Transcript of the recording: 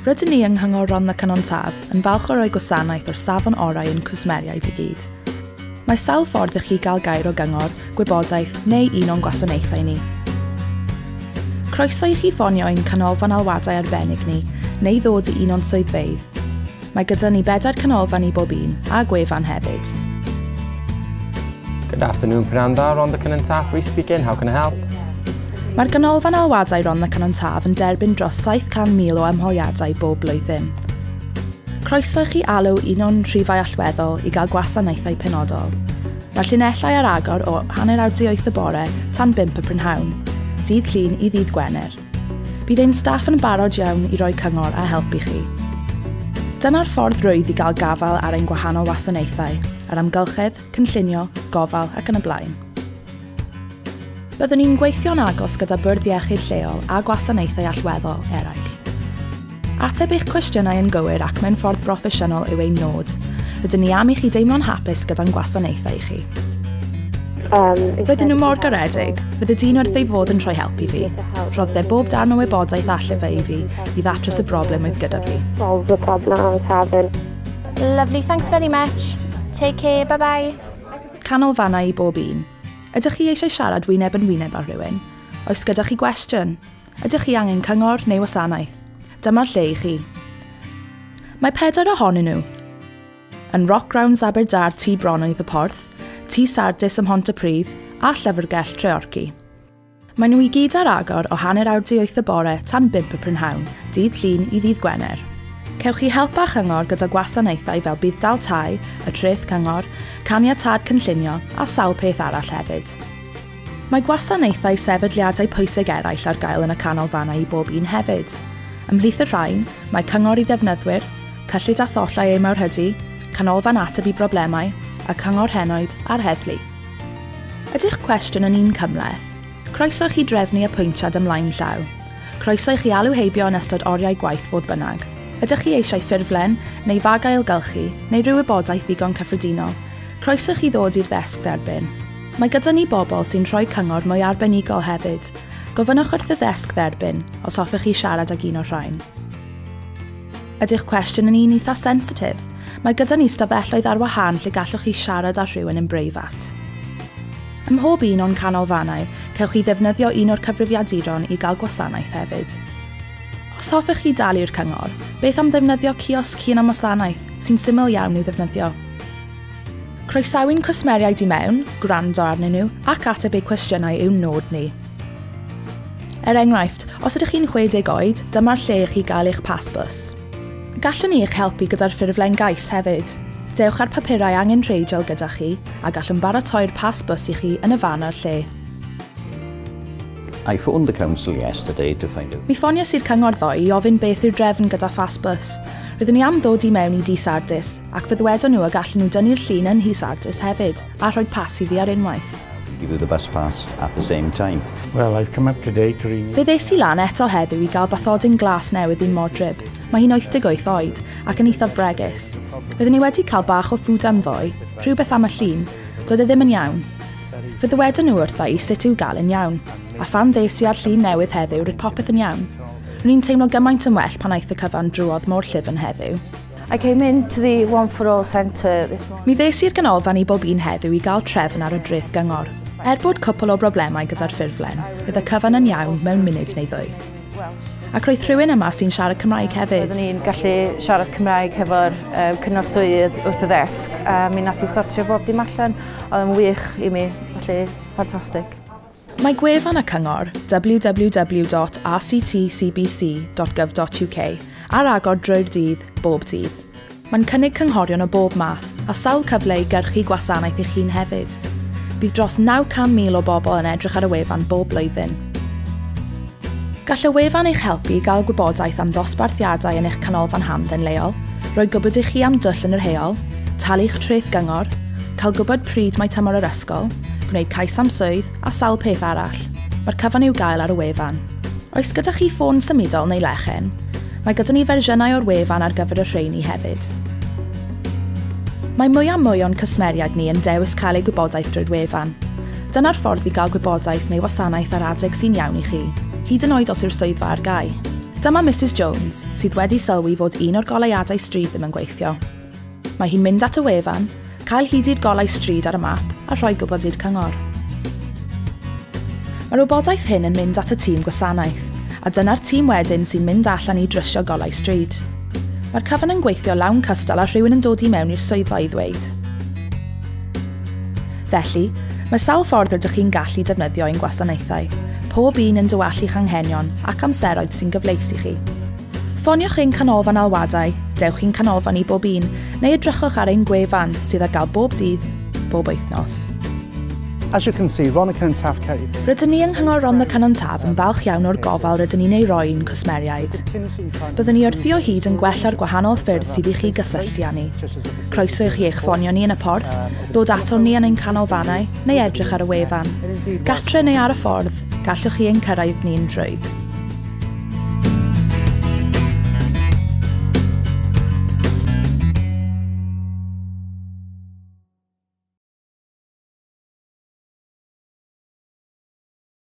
Rydyn ni yng Nghyngor Rhondda Cynon Taf yn falch o roi gwasanaeth o'r safon orau i'n cwsmeriaid i gyd. Mae sawl ffordd i chi gael gair o gyngor, gwybodaeth neu un o'n gwasanaethau ni. Croeso i chi ffonio ein canolfan alwadau arbennig ni, neu ddod i un o'n swyddfeydd. Mae gyda ni bedair canolfan i bob un, a gwefan hefyd. Good afternoon, Prynhawn da, Rhondda Cynon Taf, Rhys speaking, how can I help? Mae'r ganolfan alwadau Rhondda Cynon Taf yn derbyn dros 700,000 o ymholiadau bob blwyddyn. Croeso i chi alw un o'n rhifau allweddol i gael gwasanaethau penodol. Mae'r llinellau ar agor o 7:30 y bore tan 5 y prynhawn, dydd Llun i ddydd Gwener. Bydd ein staff yn barod iawn i roi cyngor a helpu chi. Dyna'r ffordd rwydd i gael gafael ar ein gwahanol wasanaethau, ar amgylchedd, cynllunio, gofal ac yn y blaen. Byddwn ni'n gweithio'n agos gyda bwrdd iechyd lleol a gwasanaethau allweddol eraill. Ateb eich cwestiynau yn gywir ac mewn ffordd broffesiynol yw ein nod. Rydyn ni am i chi deimlo'n hapus gyda'n gwasanaethau i chi. Roedden nhw mor garedig, roedd y dyn wrth ei fodd yn rhoi help i fi. Rhoddodd e bob darn o wybodaeth alle fe i fi i ddatrys y broblem oedd gyda fi. Solve the problem I was having. Lovely, thanks very much. Take care, bye-bye. Canolfannau i bob un. Ydych chi eisiau siarad wyneb yn wyneb â rhywun? Oes gyda chi gwestiwn? Ydych chi angen cyngor neu wasanaeth? Dyma'r lle i chi. Mae pedair ohonyn nhw. Yn Rock Grounds Aberdâr Tŷ Bronnoedd y Porth, Tŷ Sardis ym Mhontypridd a Llyfrgell Treorci. Maen nhw i gyd ar agor o 7:30 y bore tan 5 y prynhawn, dydd Llun i ddydd Gwener. Cewch chi help a chyngor gyda gwasanaethau fel budd-dal tai, y treth cyngor, caniatâd cynllunio a sawl peth arall hefyd. Mae gwasanaethau sefydliadau pwysig eraill ar gael yn y canolfannau i bob un hefyd. Ymhlith y rhain, mae cyngor i ddefnyddwyr, cyllid a thollau ei mawrhydi, canolfan ateb i broblemau, a cyngor henoed a'r heddlu. Ydych cwestiwn yn un cymhleth? Croeso i chi drefnu apwyntiad ymlaen llaw. Croeso i chi alw heibio yn ystod oriau gwaith fodd bynnag. Ydych chi eisiau ffurflen, neu fag ailgylchu, neu rhyw wybodaeth ddigon cyffredinol? Croeso i chi ddod i'r ddesg dderbyn. Mae gyda ni bobl sy'n rhoi cyngor mwy arbenigol hefyd. Gofynnwch wrth y ddesg dderbyn os hoffech chi siarad ag un o'r rhain. Ydych cwestiwn yn un eitha sensitif? Mae gyda ni stafelloedd ar wahân lle gallwch chi siarad â rhywun yn breifat. Ym mhob un o'n canolfannau, cewch chi ddefnyddio un o'r cyfrifiaduron i gael gwasanaeth hefyd. Os hoffech chi dalu'r cyngor, beth am ddefnyddio ciosg hunanwasanaeth sy'n syml iawn i'w ddefnyddio? Croesawu'n cwsmeriaid i mewn, gwrando arnyn nhw ac ateb eu cwestiynau yw'n nod ni. Er enghraifft, os ydych chi'n 60 oed, dyma'r lle i chi gael eich pas bws. Gallwn ni eich helpu gyda'r ffurflen gais hefyd. Dewch â'r papurau angenrheidiol gyda chi a gallwn baratoi'r pas bws i chi yn y fan a'r lle. I phoned the council yesterday to find out. Mi ffoniais i'r cyngor ddoe i ofyn beth yw'r drefn gyda phas bws. Roeddwn i am ddod i mewn i Dŷ Sardis ac fe ddwedon nhw y gallen nhw dynnu'r llun yn Nhŷ Sardis hefyd a rhoi pas i fi ar unwaith. Give you the bus pass at the same time. Well, I've come up today to renew. Fe ddes i lan eto heddiw i gael bathodyn glas newydd i'n modryb. Mae hi'n 88 oed ac yn eithaf bregus. Roeddwn i wedi cael bach o ffwdan ddoe, rhywbeth am y llun, doedd e ddim yn iawn. Fe ddywedon nhw wrtha i sut i'w gael yn iawn, a phan ddes i â'r llun newydd heddiw roedd popeth yn iawn. Ro'n i'n teimlo gymaint yn well pan aeth y cyfan drwodd mor llyfn heddiw. I came into the One for All centre this morning. Mi ddes i'r ganolfan i bob un heddiw i gael trefn ar y dreth gyngor. Er bod cwpl o broblemau gyda'r ffurflen, roedd y cyfan yn iawn mewn munud neu ddwy. Ac roedd rhywun yma sy'n siarad Cymraeg hefyd. Oeddwn i'n gallu siarad Cymraeg hefo'r cynorthwyydd wrth y ddesg, a mi nath i sortio bob dim allan. Oedd yn wych i mi, felly ffantastig. Mae gwefan y cyngor www.rctcbc.gov.uk ar agor drwy'r dydd, bob dydd. Mae'n cynnig cynghorion o bob math a sawl cyfle i gyrchu gwasanaeth i'ch hun hefyd. Bydd dros 900,000 o bobl yn edrych ar y wefan bob blwyddyn. Gall y wefan eich helpu i gael gwybodaeth am ddosbarthiadau yn eich canolfan hamdden leol, rhoi gwybod i chi am dwll yn yr heol, talu'ch treth gyngor, cael gwybod pryd mae tymor yr ysgol, gwneud cais am swydd a sawl peth arall. Mae'r cyfan i'w gael ar y wefan. Oes gyda chi ffôn symudol neu lechen? Mae gyda ni fersiynau o'r wefan ar gyfer y rheini hefyd. Mae mwy a mwy o'n cwsmeriaid ni yn dewis cael eu gwybodaeth drwy'r wefan. Dyna'r ffordd i gael gwybodaeth neu wasanaeth ar adeg sy'n iawn i chi, hyd yn oed os yw'r swyddfa ar gau. Dyma Mrs Jones, sydd wedi sylwi fod un o'r goleuadau stryd ddim yn gweithio. Mae hi'n mynd at y wefan, cael hyd i'r golau stryd ar y map a rhoi gwybod i'r cyngor. Mae'r wybodaeth hyn yn mynd at y tîm gwasanaeth, a dyna'r tîm wedyn sy'n mynd allan i drwsio golau stryd. Mae'r cyfan yn gweithio lawn cystal â rhywun yn dod i mewn i'r swyddfa i ddweud. Felly, mae sawl ffordd rydych chi'n gallu defnyddio ein gwasanaethau, pob un yn diwallu'ch anghenion ac amseroedd sy'n gyfleus i chi. Ffoniwch ein canolfan alwadau, dewch i'n canolfan i bob un, neu edrychwch ar ein gwefan sydd ar gael bob dydd, bob wythnos. As you can see, Rhondda Cynon Taf Kerry Rydyn ni yng Nghyngor Rhondda Cynon Taf yn falch iawn o'r gofal rydyn ni'n ei roi i'n cwsmeriaid. Byddwn ni wrthi o hyd yn gwella'r gwahanol ffyrdd sydd i chi gysylltu â ni. Croeso i chi eich ffonio ni yn y porth, ddod aton ni yn ein canolfannau, neu edrych ar y wefan. Gatre neu ar y ffordd, gallwch chi ein cyrraedd ni'n rhwydd.